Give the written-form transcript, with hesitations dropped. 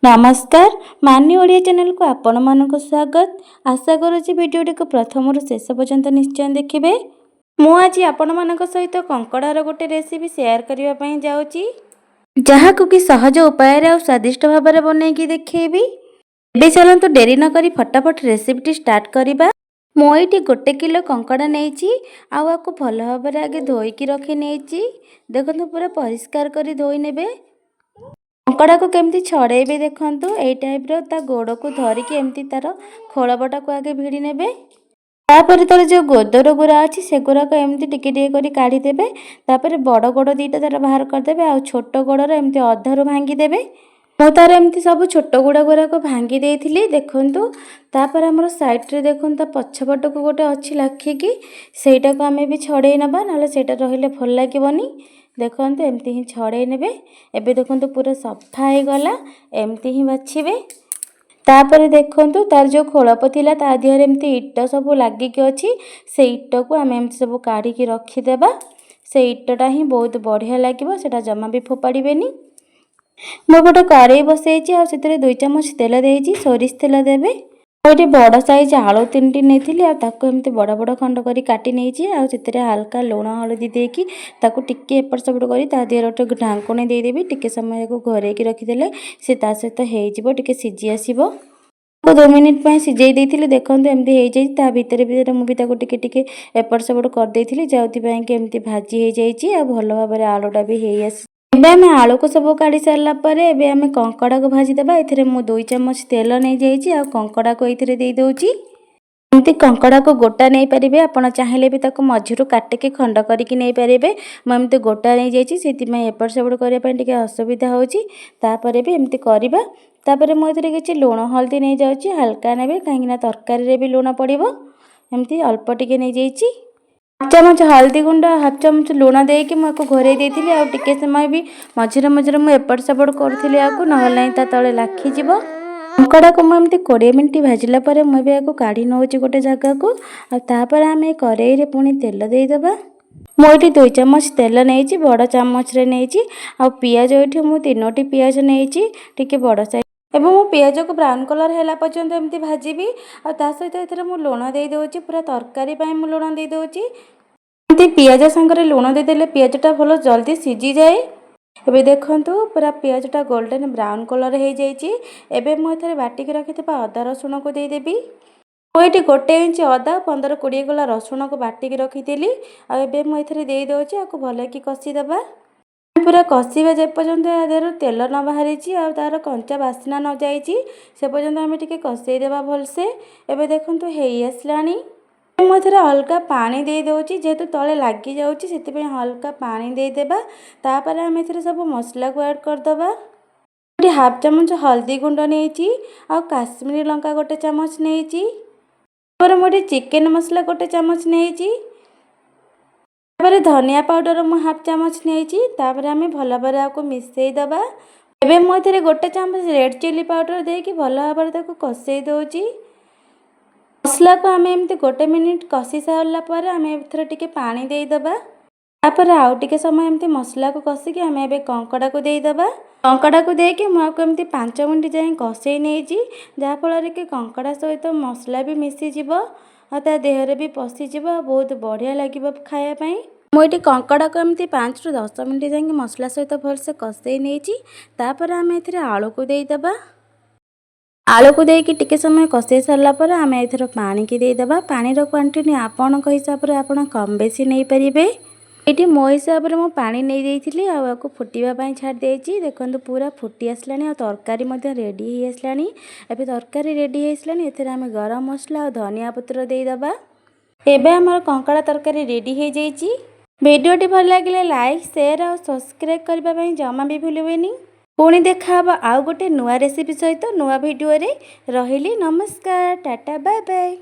ନମସ୍କାର, ମାନି ଓଡ଼ିଆ ଚ୍ୟାନେଲକୁ ଆପଣମାନଙ୍କୁ ସ୍ୱାଗତ। ଆଶା କରୁଛି ଭିଡ଼ିଓଟିକୁ ପ୍ରଥମରୁ ଶେଷ ପର୍ଯ୍ୟନ୍ତ ନିଶ୍ଚୟ ଦେଖିବେ। ମୁଁ ଆଜି ଆପଣମାନଙ୍କ ସହିତ କଙ୍କଡ଼ାର ଗୋଟେ ରେସିପି ସେୟାର କରିବା ପାଇଁ ଯାଉଛି, ଯାହାକୁ କି ସହଜ ଉପାୟରେ ଆଉ ସ୍ୱାଦିଷ୍ଟ ଭାବରେ ବନେଇକି ଦେଖେଇବି। ଏବେ ଚାଲନ୍ତୁ, ଡେରି ନକରି ଫଟାଫଟ ରେସିପିଟି ଷ୍ଟାର୍ଟ କରିବା। ମୁଁ ଏଇଠି 1 କିଲୋ କଙ୍କଡ଼ା ନେଇଛି ଆଉ ଆକୁ ଭଲ ଭାବରେ ଆଗେ ଧୋଇକି ରଖି ନେଇଛି। ଦେଖନ୍ତୁ, ପୁରା ପରିଷ୍କାର କରି ଧୋଇ ନେବେ। କଙ୍କଡ଼ାକୁ କେମିତି ଛଡ଼େଇବେ ଦେଖନ୍ତୁ। ଏଇ ଟାଇପ୍ର ତା ଗୋଡ଼କୁ ଧରିକି ଏମିତି ତାର ଖୋଳପଟାକୁ ଆଗେ ଭିଡ଼ି ନେବେ। ତାପରେ ତାର ଯେଉଁ ଗୋଦର ଗୁଡ଼ା ଅଛି, ସେଗୁଡ଼ାକ ଏମିତି ଟିକେ ଟିକେ କରି କାଢ଼ିଦେବେ। ତାପରେ ବଡ଼ ଗୋଡ଼ ଦୁଇଟା ତାର ବାହାର କରିଦେବେ ଆଉ ଛୋଟ ଗୋଡ଼ର ଏମିତି ଅଧାରୁ ଭାଙ୍ଗିଦେବେ। ମୁଁ ତାର ଏମିତି ସବୁ ଛୋଟ ଗୋଡ଼ ଗୁଡ଼ାକ ଭାଙ୍ଗି ଦେଇଥିଲି ଦେଖନ୍ତୁ। ତାପରେ ଆମର ସାଇଡ଼୍ରେ ଦେଖନ୍ତୁ, ତା ପଛପଟକୁ ଗୋଟେ ଅଛି ଲାଖିକି, ସେଇଟାକୁ ଆମେ ବି ଛଡ଼େଇ ନେବା, ନହେଲେ ସେଇଟା ରହିଲେ ଭଲ ଲାଗିବନି। ଦେଖନ୍ତୁ, ଏମିତି ହିଁ ଛଡ଼େଇ ନେବେ। ଏବେ ଦେଖନ୍ତୁ, ପୁରା ସଫା ହେଇଗଲା। ଏମିତି ହିଁ ବାଛିବେ। ତାପରେ ଦେଖନ୍ତୁ, ତାର ଯେଉଁ ଖୋଳପ ଥିଲା, ତା ଦେହରେ ଏମିତି ଇଟ ସବୁ ଲାଗିକି ଅଛି। ସେ ଇଟକୁ ଆମେ ଏମିତି ସବୁ କାଢ଼ିକି ରଖିଦେବା। ସେ ଇଟଟା ହିଁ ବହୁତ ବଢ଼ିଆ ଲାଗିବ, ସେଇଟା ଜମା ବି ଫୋପାଡ଼ିବେନି। ମୁଁ ଗୋଟେ କରେଇ ବସେଇଛି ଆଉ ସେଥିରେ 2 ଚାମଚ ତେଲ ଦେଇଛି। ସୋରିଷ ତେଲ ଦେବେ। ମୁଁ ଏଠି ବଡ଼ ସାଇଜ୍ ଆଳୁ ତିନିଟି ନେଇଥିଲି ଆଉ ତାକୁ ଏମିତି ବଡ଼ ବଡ଼ ଖଣ୍ଡ କରି କାଟି ନେଇଛି। ଆଉ ସେଥିରେ ହାଲକା ଲୁଣ ହଳଦୀ ଦେଇକି ତାକୁ ଟିକେ ଏପଟ ସେପଟ କରି ତା ଦେହରେ ଗୋଟେ ଢାଙ୍କୁଣୀ ଦେଇଦେବି। ଟିକେ ସମୟ ଏହାକୁ ଘୋରେଇକି ରଖିଦେଲେ ସେ ତା ସହିତ ହେଇଯିବ, ଟିକେ ସିଝି ଆସିବ। 2 ମିନିଟ୍ ପାଇଁ ସିଝେଇ ଦେଇଥିଲି। ଦେଖନ୍ତୁ, ଏମିତି ହେଇଯାଇଛି। ତା ଭିତରେ ଭିତରେ ମୁଁ ବି ତାକୁ ଟିକେ ଟିକେ ଏପଟ ସେପଟ କରିଦେଇଥିଲି, ଯେଉଁଥିପାଇଁ କି ଏମିତି ଭାଜି ହେଇଯାଇଛି ଆଉ ଭଲ ଭାବରେ ଆଳୁଟା ବି ହେଇ ଆସି। ଏବେ ଆମେ ଆଳୁକୁ ସବୁ କାଢ଼ି ସାରିଲା ପରେ ଏବେ ଆମେ କଙ୍କଡ଼ାକୁ ଭାଜିଦେବା। ଏଥିରେ ମୁଁ 2 ଚାମଚ ତେଲ ନେଇଯାଇଛି ଆଉ କଙ୍କଡ଼ାକୁ ଏଇଥିରେ ଦେଇଦେଉଛି। ଏମିତି କଙ୍କଡ଼ାକୁ ଗୋଟା ନେଇପାରିବେ, ଆପଣ ଚାହିଁଲେ ବି ତାକୁ ମଝିରୁ କାଟିକି ଖଣ୍ଡ କରିକି ନେଇପାରିବେ। ମୁଁ ଏମିତି ଗୋଟା ନେଇଯାଇଛି, ସେଥିପାଇଁ ଏପଟ ସେପଟ କରିବା ପାଇଁ ଟିକେ ଅସୁବିଧା ହେଉଛି। ତାପରେ ବି ଏମିତି କରିବା। ତାପରେ ମୁଁ ଏଥିରେ କିଛି ଲୁଣ ହଳଦୀ ନେଇଯାଉଛି। ହାଲକା ନେବେ, କାହିଁକିନା ତରକାରୀରେ ବି ଲୁଣ ପଡ଼ିବ। ଏମିତି ଅଳ୍ପ ଟିକେ ନେଇଯାଇଛି। ହାଫ୍ ଚାମଚ ହଳଦୀ ଗୁଣ୍ଡ, ହାଫ୍ ଚାମଚ ଲୁଣ ଦେଇକି ମୁଁ ଆକୁ ଘୋରେଇ ଦେଇଥିଲି। ଆଉ ଟିକେ ସମୟ ବି ମଝିରେ ମଝିରେ ମୁଁ ଏପଟ ସେପଟ କରୁଥିଲି ଆକୁ, ନହେଲେ ନାହିଁ ତା ତଳେ ଲାଖିଯିବ। କଙ୍କଡ଼ାକୁ ମୁଁ ଏମିତି 20 ମିନିଟ୍ ଭାଜିଲା ପରେ ମୁଁ ଏବେ ଏହାକୁ କାଢ଼ି ନେଉଛି ଗୋଟେ ଜାଗାକୁ। ଆଉ ତାପରେ ଆମେ କରେଇରେ ପୁଣି ତେଲ ଦେଇଦେବା। ମୁଁ ଏଇଠି 2 ଚାମଚ ତେଲ ନେଇଛି, ବଡ଼ ଚାମଚରେ ନେଇଛି। ଆଉ ପିଆଜ ଏଇଠି ମୁଁ ତିନୋଟି ପିଆଜ ନେଇଛି, ଟିକେ ବଡ଼ ସାଇଜ୍। ଏବଂ ମୁଁ ପିଆଜକୁ ବ୍ରାଉନ୍ କଲର୍ ହେଲା ପର୍ଯ୍ୟନ୍ତ ଏମିତି ଭାଜିବି। ଆଉ ତା ସହିତ ଏଥିରେ ମୁଁ ଲୁଣ ଦେଇଦେଉଛି। ପୁରା ତରକାରୀ ପାଇଁ ମୁଁ ଲୁଣ ଦେଇଦେଉଛି। ଏମିତି ପିଆଜ ସାଙ୍ଗରେ ଲୁଣ ଦେଇଦେଲେ ପିଆଜଟା ଭଲ ଜଲ୍ଦି ସିଝିଯାଏ। ଏବେ ଦେଖନ୍ତୁ, ପୁରା ପିଆଜଟା ଗୋଲ୍ଡେନ୍ ବ୍ରାଉନ୍ କଲର୍ ହେଇଯାଇଛି। ଏବେ ମୁଁ ଏଥିରେ ବାଟିକି ରଖିଥିବା ଅଦା ରସୁଣକୁ ଦେଇଦେବି। ମୁଁ ଏଇଠି 1 ଇଞ୍ଚ ଅଦା, 15-20 କୋଲା ରସୁଣକୁ ବାଟିକି ରଖିଥିଲି ଆଉ ଏବେ ମୁଁ ଏଥିରେ ଦେଇଦେଉଛି। ଆକୁ ଭଲକି କଷିଦେବା। ପୁରା କଷିବା, ଯେପର୍ଯ୍ୟନ୍ତ ୟା ଦେହରୁ ତେଲ ନ ବାହାରିଛି ଆଉ ତା'ର କଞ୍ଚା ବାସ୍ନା ନ ଯାଇଛି, ସେ ପର୍ଯ୍ୟନ୍ତ ଆମେ ଟିକେ କଷେଇଦେବା ଭଲସେ। ଏବେ ଦେଖନ୍ତୁ, ହେଇ ଆସିଲାଣି। ମୁଁ ଏଥିରେ ହାଲକା ପାଣି ଦେଇଦେଉଛି। ଯେହେତୁ ତଳେ ଲାଗିଯାଉଛି, ସେଥିପାଇଁ ହାଲକା ପାଣି ଦେଇଦେବା। ତାପରେ ଆମେ ଏଥିରେ ସବୁ ମସଲାକୁ ଆଡ଼୍ କରିଦେବା। ଏଠି ହାଫ୍ ଚାମଚ ହଳଦୀ ଗୁଣ୍ଡ ନେଇଛି ଆଉ କାଶ୍ମୀରୀ ଲଙ୍କା 1 ଚାମଚ ନେଇଛି। ତାପରେ ମୁଁ ଏଠି ଚିକେନ୍ ମସଲା 1 ଚାମଚ ନେଇଛି। ତାପରେ ଧନିଆ ପାଉଡ଼ର ମୁଁ ହାଫ୍ ଚାମଚ ନେଇଛି। ତାପରେ ଆମେ ଭଲ ଭାବରେ ଆକୁ ମିଶାଇ ଦେବା। ଏବେ ମୁଁ ଏଥିରେ 1 ଚାମଚ ରେଡ଼୍ ଚିଲି ପାଉଡ଼ର ଦେଇକି ଭଲ ଭାବରେ ତାକୁ କଷେଇ ଦେଉଛି। ମସଲାକୁ ଆମେ ଏମିତି 1 ମିନିଟ୍ କଷି ସାରିଲା ପରେ ଆମେ ଏଥିରେ ଟିକେ ପାଣି ଦେଇଦେବା। ତାପରେ ଆଉ ଟିକେ ସମୟ ଏମିତି ମସଲାକୁ କଷିକି ଆମେ ଏବେ କଙ୍କଡ଼ାକୁ ଦେଇଦେବା। କଙ୍କଡ଼ାକୁ ଦେଇକି ମୁଁ ଆକୁ ଏମିତି 5 ମିନିଟ୍ ଯାଏଁ କଷେଇ ନେଇଛି, ଯାହାଫଳରେ କି କଙ୍କଡ଼ା ସହିତ ମସଲା ବି ମିଶିଯିବ ଆଉ ତା ଦେହରେ ବି ପଶିଯିବ ଆଉ ବହୁତ ବଢ଼ିଆ ଲାଗିବ ଖାଇବା ପାଇଁ। ମୁଁ ଏଠି କଙ୍କଡ଼ାକୁ ଏମିତି 5ରୁ 10 ମିନିଟ୍ ଯାଇକି ମସଲା ସହିତ ଭଲସେ କଷେଇ ନେଇଛି। ତାପରେ ଆମେ ଏଥିରେ ଆଳୁକୁ ଦେଇଦେବା। ଆଳୁକୁ ଦେଇକି ଟିକେ ସମୟ କଷେଇ ସାରିଲା ପରେ ଆମେ ଏଥିରେ ପାଣିକି ଦେଇଦେବା। ପାଣିର କ୍ୱାଣ୍ଟିଟି ଆପଣଙ୍କ ହିସାବରେ ଆପଣ କମ୍ ବେଶୀ ନେଇପାରିବେ। ଏଇଠି ମୋ ହିସାବରେ ମୁଁ ପାଣି ନେଇଦେଇଥିଲି ଆଉ ଆକୁ ଫୁଟିବା ପାଇଁ ଛାଡ଼ି ଦେଇଛି। ଦେଖନ୍ତୁ, ପୁରା ଫୁଟି ଆସିଲାଣି ଆଉ ତରକାରୀ ମଧ୍ୟ ରେଡ଼ି ହେଇ ଆସିଲାଣି। ଏବେ ତରକାରୀ ରେଡ଼ି ହେଇଆସିଲାଣି। ଏଥିରେ ଆମେ ଗରମ ମସଲା ଆଉ ଧନିଆ ପତ୍ର ଦେଇଦେବା। ଏବେ ଆମର କଙ୍କଡ଼ା ତରକାରୀ ରେଡ଼ି ହେଇଯାଇଛି। ଭିଡ଼ିଓଟି ଭଲ ଲାଗିଲେ ଲାଇକ୍, ସେୟାର ଆଉ ସବସ୍କ୍ରାଇବ୍ କରିବା ପାଇଁ ଜମା ବି ଭୁଲିବେନି। ପୁଣି ଦେଖାହେବ ଆଉ ଗୋଟେ ନୂଆ ରେସିପି ସହିତ ନୂଆ ଭିଡ଼ିଓରେ। ରହିଲି, ନମସ୍କାର, ଟାଟା, ବାଏ ବାଏ।